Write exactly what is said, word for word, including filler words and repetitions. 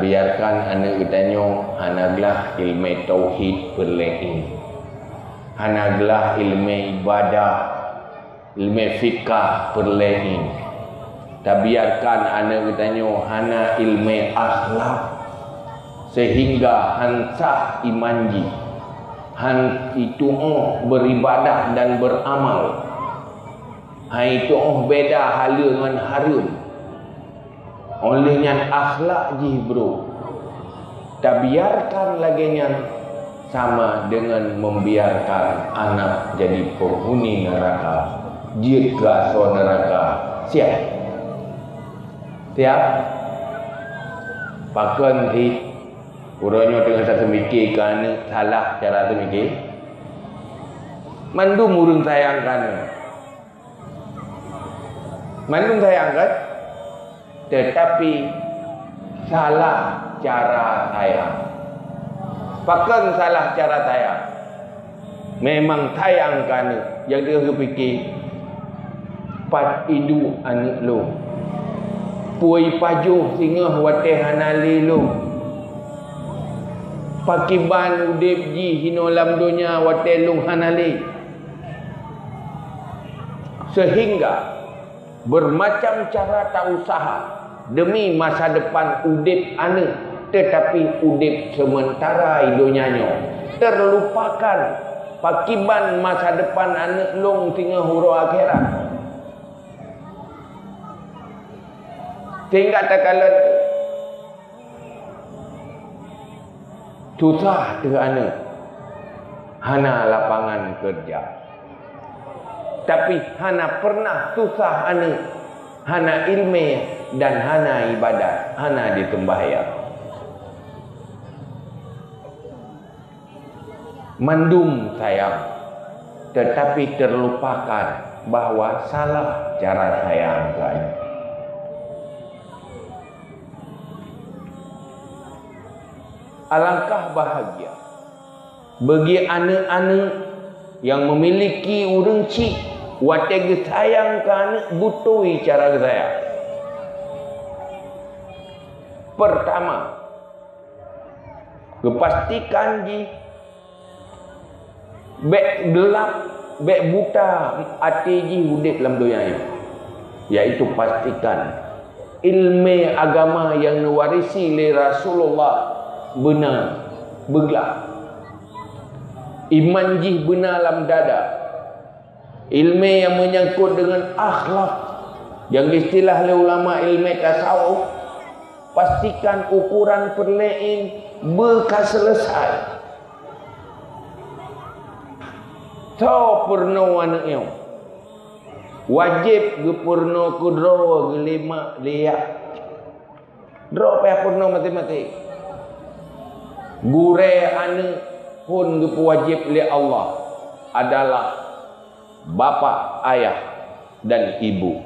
Biarkan aneuk geutanyoe hana glah ilmu tauhid peureulée, hana glah ilmu ibadah, ilmu fikah peureulée. Tabiarkan aneuk geutanyoe hana ilmu akhlak, sehingga han sah iman jih, han itu'oh beribadah dan beramal, han itu'oh beda haleue ngon hareuem. Óh lheueh nyan akhlak jih brok. Tabiarkan lagée nyan sama deungon membiarkan anak jadi penghuni neraka, jeuet keu asoe neraka. Siap? Siap? Pakon sih? Uroe nyoe teungoh taseumiké keu aneuk salah cara seumiké. Mandum ureuëng sayang keu aneuk. Mandum sayang kan? Tetapi salah cara sayang. Pakon salah cara sayang? Memang sayang keu aneuk, nyang deuh geupike, "Pat iduek aneuk lôn? Peue ipajoh singoh watée hana lé lôn? Pakiban udeb jih inoe lam donya watée lôn hana lé?" Sehingga bermacam cara tausaha demi masa depan udeb aneuk, tetapi udeb sementara i donya nyoe terlupakan pakiban masa depan aneuk lôn singoh uroe akhirat. Sehingga takalon susah teuh aneuk, hana lapangan keureuja. Tapi hana pernah susah aneuk, hana iéleumé dan hana iébadat, hana jiseumbahyang. Mandum sayang, tetapi terlupakan bahwa salah cara sayang keu aneuk. Alangkah bahagia bagi aneuk-aneuk nyang memiliki ureuëng chik watée geusayang keu aneuk beutôi cara geusayang. Pertama, geupastikan jih bék geulab, bék buta até jih udeb lam donya nyoe, yaitu pastikan iéleumé agama nyang neuwarisi lé Rasulullah beuna beuglah. Iman jih beuna lam dada. Iéleumé nyang meunyangkot deungon akhlak, nyang geuistilah lé ulama iéleumé tasawuf, pastikan ukuran peureulée beuka seuleusai. Soe peurunoe aneuk nyoe? Wajéb geupeurunoe keu droe geuh lé mak lé yah. Droe payah peurunoe maté-maté. Gurée aneuk phon geupeuwajéb lé Allah adalah bapak, ayah, dan ibu.